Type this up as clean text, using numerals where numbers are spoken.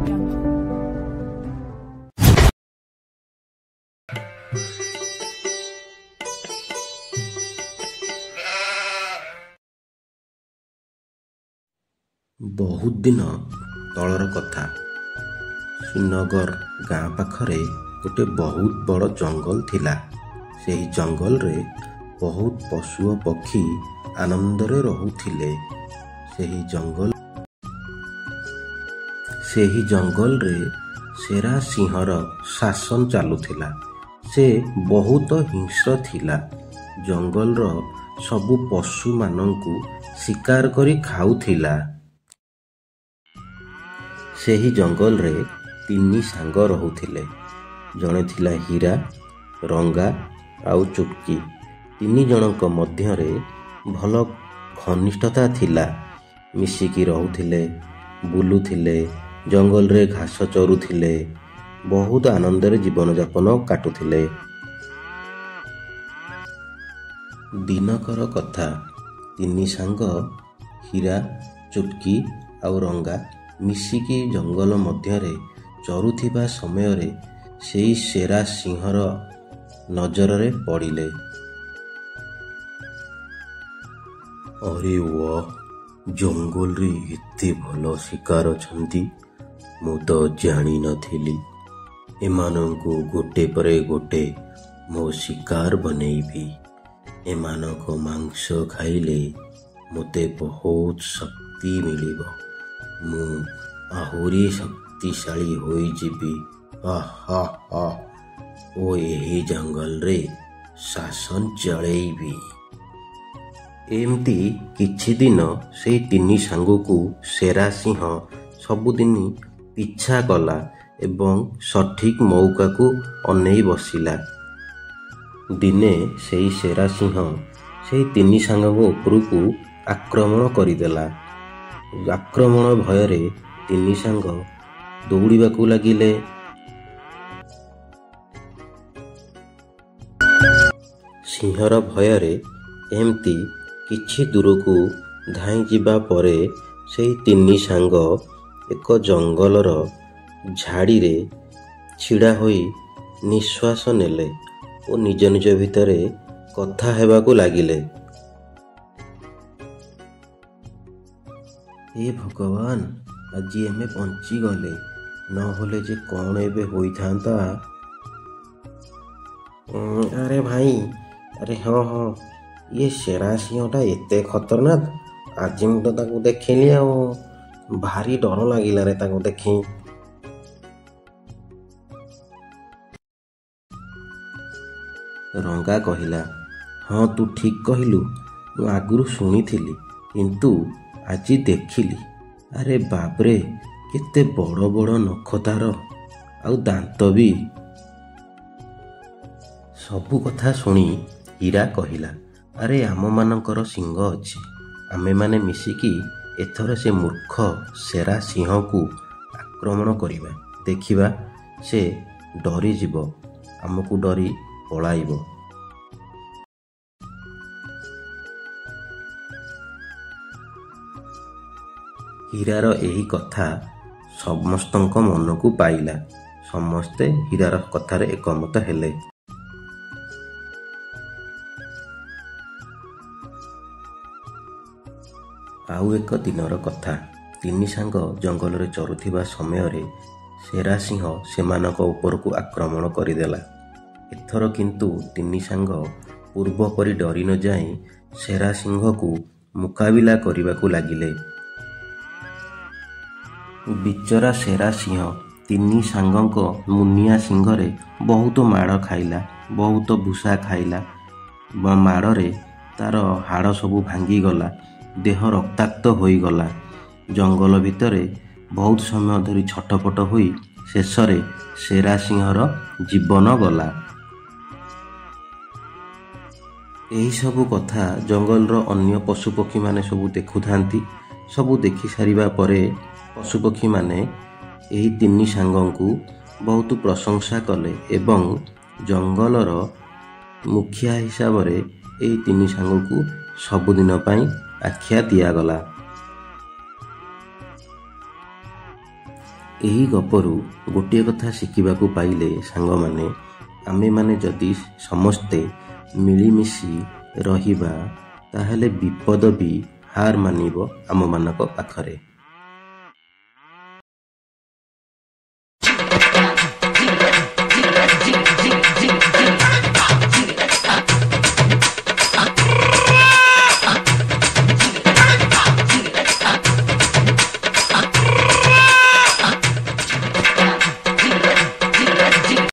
Jungle. ବହୁତ ଦିନ ତଳର କଥା। ଶ୍ରୀନଗର ଗାଁ ପାଖରେ ଗୋଟେ ବହୁତ ବଡ଼ ଜଙ୍ଗଲ ଥିଲା। ସେହି ଜଙ୍ଗଲରେ ବହୁତ ପଶୁ ଓ ପକ୍ଷୀ ଆନନ୍ଦରେ ରହୁଥିଲେ। ସେହି ଜଙ୍ଗଲରେ ସେରା ସିଂହର ଶାସନ ଚାଲୁଥିଲା। ସେ ବହୁତ ହିଂସ୍ର ଥିଲା। ଜଙ୍ଗଲର ସବୁ ପଶୁମାନଙ୍କୁ ଶିକାର କରି ଖାଉଥିଲା। ସେହି ଜଙ୍ଗଲରେ ତିନି ସାଙ୍ଗ ରହୁଥିଲେ। ଜଣେ ଥିଲା ହୀରା, ରଙ୍ଗା ଆଉ ଚୁଟକି। ତିନି ଜଣଙ୍କ ମଧ୍ୟରେ ଭଲ ଘନିଷ୍ଠତା ଥିଲା। ମିଶିକି ରହୁଥିଲେ, ବୁଲୁଥିଲେ, ଜଙ୍ଗଲରେ ଘାସ ଚରୁଥିଲେ, ବହୁତ ଆନନ୍ଦରେ ଜୀବନଯାପନ କାଟୁଥିଲେ। ଦିନକର କଥା, ତିନି ସାଙ୍ଗ ହୀରା, ଚୁଟକି ଆଉ ରଙ୍ଗା ମିଶିକି ଜଙ୍ଗଲ ମଧ୍ୟରେ ଚରୁଥିବା ସମୟରେ ସେଇ ସେରା ସିଂହର ନଜରରେ ପଡ଼ିଲେ। ଆରେ ୱା, ଜଙ୍ଗଲରେ ଏତେ ଭଲ ଶିକାର ଅଛନ୍ତି, ମୁଁ ତ ଜାଣିନଥିଲି। ଏମାନଙ୍କୁ ଗୋଟେ ପରେ ଗୋଟେ ମୋ ଶିକାର ବନେଇବି। ଏମାନଙ୍କ ମାଂସ ଖାଇଲେ ମୋତେ ବହୁତ ଶକ୍ତି ମିଳିବ। ମୁଁ ଆହୁରି ଶକ୍ତିଶାଳୀ ହୋଇଯିବି। ହା ହା ହା, ଓ ଏହି ଜଙ୍ଗଲରେ ଶାସନ ଚଳେଇବି। ଏମିତି କିଛି ଦିନ ସେଇ ତିନି ସାଙ୍ଗକୁ ସେରା ସିଂହ ସବୁଦିନ ପିଛା କଲା ଏବଂ ସଠିକ୍ ମଉକାକୁ ଅନେଇ ବସିଲା। ଦିନେ ସେଇ ସେରା ସିଂହ ସେଇ ତିନି ସାଙ୍ଗଙ୍କ ଉପରକୁ ଆକ୍ରମଣ କରିଦେଲା। ଆକ୍ରମଣ ଭୟରେ ତିନି ସାଙ୍ଗ ଦୌଡ଼ିବାକୁ ଲାଗିଲେ। ସିଂହର ଭୟରେ ଏମିତି କିଛି ଦୂରକୁ ଧାଇଁ ଯିବା ପରେ ସେଇ ତିନି ସାଙ୍ଗ ଏକ ଜଙ୍ଗଲର ଝାଡ଼ିରେ ଛିଡ଼ା ହୋଇ ନିଶ୍ୱାସ ନେଲେ ଓ ନିଜ ନିଜ ଭିତରେ କଥା ହେବାକୁ ଲାଗିଲେ। ହେ ଭଗବାନ, ଆଜି ଆମେ ବଞ୍ଚିଗଲେ, ନହେଲେ ଯେ କ'ଣ ଏବେ ହୋଇଥାନ୍ତା। ଆରେ ଭାଇ, ଆରେ ହଁ ହଁ, ଇଏ ସେରା ସିଂହଟା ଏତେ ଖତରନାକ, ଆଜି ମୁଁ ତ ତାକୁ ଦେଖିଲି ଆଉ ଭାରି ଡର ଲାଗିଲା ରେ ତାକୁ ଦେଖି। ରଙ୍ଗା କହିଲା, ହଁ ତୁ ଠିକ୍ କହିଲୁ, ମୁଁ ଆଗରୁ ଶୁଣିଥିଲି କିନ୍ତୁ ଆଜି ଦେଖିଲି। ଆରେ ବାପରେ, କେତେ ବଡ଼ ବଡ଼ ନଖ ତାର, ଆଉ ଦାନ୍ତ ବି। ସବୁ କଥା ଶୁଣି ହୀରା କହିଲା, ଆରେ ଆମମାନଙ୍କର ଶିଙ୍ଗ ଅଛି, ଆମେମାନେ ମିଶିକି ଏଥର ସେ ମୂର୍ଖ ସେରା ସିଂହକୁ ଆକ୍ରମଣ କରିବା। ଦେଖିବା ସେ ଡରିଯିବ, ଆମକୁ ଡରି ପଳାଇବ। ହୀରାର ଏହି କଥା ସମସ୍ତଙ୍କ ମନକୁ ପାଇଲା। ସମସ୍ତେ ହୀରାର କଥାରେ ଏକମତ ହେଲେ। ଆଉ ଏକ ଦିନର କଥା, ତିନି ସାଙ୍ଗ ଜଙ୍ଗଲରେ ଚରୁଥିବା ସମୟରେ ସେରା ସିଂହ ସେମାନଙ୍କ ଉପରକୁ ଆକ୍ରମଣ କରିଦେଲା। ଏଥର କିନ୍ତୁ ତିନି ସାଙ୍ଗ ପୂର୍ବ ପରି ଡରି ନ ଯାଇ ସେରା ସିଂହକୁ ମୁକାବିଲା କରିବାକୁ ଲାଗିଲେ। ବିଚରା ସେରା ସିଂହ ତିନି ସାଙ୍ଗଙ୍କ ମୁନିଆ ଶିଙ୍ଘରେ ବହୁତ ମାଡ଼ ଖାଇଲା, ବହୁତ ଭୁଷା ଖାଇଲା। ମାଡ଼ରେ ତାର ହାଡ଼ ସବୁ ଭାଙ୍ଗିଗଲା, ଦେହ ରକ୍ତାକ୍ତ ହୋଇଗଲା। ଜଙ୍ଗଲ ଭିତରେ ବହୁତ ସମୟ ଧରି ଛଟପଟ ହୋଇ ଶେଷରେ ସେରା ସିଂହର ଜୀବନ ଗଲା। ଏହିସବୁ କଥା ଜଙ୍ଗଲର ଅନ୍ୟ ପଶୁପକ୍ଷୀମାନେ ସବୁ ଦେଖୁଥାନ୍ତି। ସବୁ ଦେଖି ସାରିବା ପରେ ପଶୁପକ୍ଷୀମାନେ ଏହି ତିନି ସାଙ୍ଗଙ୍କୁ ବହୁତ ପ୍ରଶଂସା କଲେ ଏବଂ ଜଙ୍ଗଲର ମୁଖିଆ ହିସାବରେ ଏହି ତିନି ସାଙ୍ଗକୁ ସବୁଦିନ ପାଇଁ ଆଖ୍ୟା ଦିଆଗଲା। ଏହି ଗପରୁ ଗୋଟିଏ କଥା ଶିଖିବାକୁ ପାଇଲେ ସାଙ୍ଗମାନେ, ଆମେମାନେ ଯଦି ସମସ୍ତେ ମିଳିମିଶି ରହିବା, ତାହେଲେ ବିପଦ ବି ହାର ମାନିବ ଆମମାନଙ୍କ ପାଖରେ।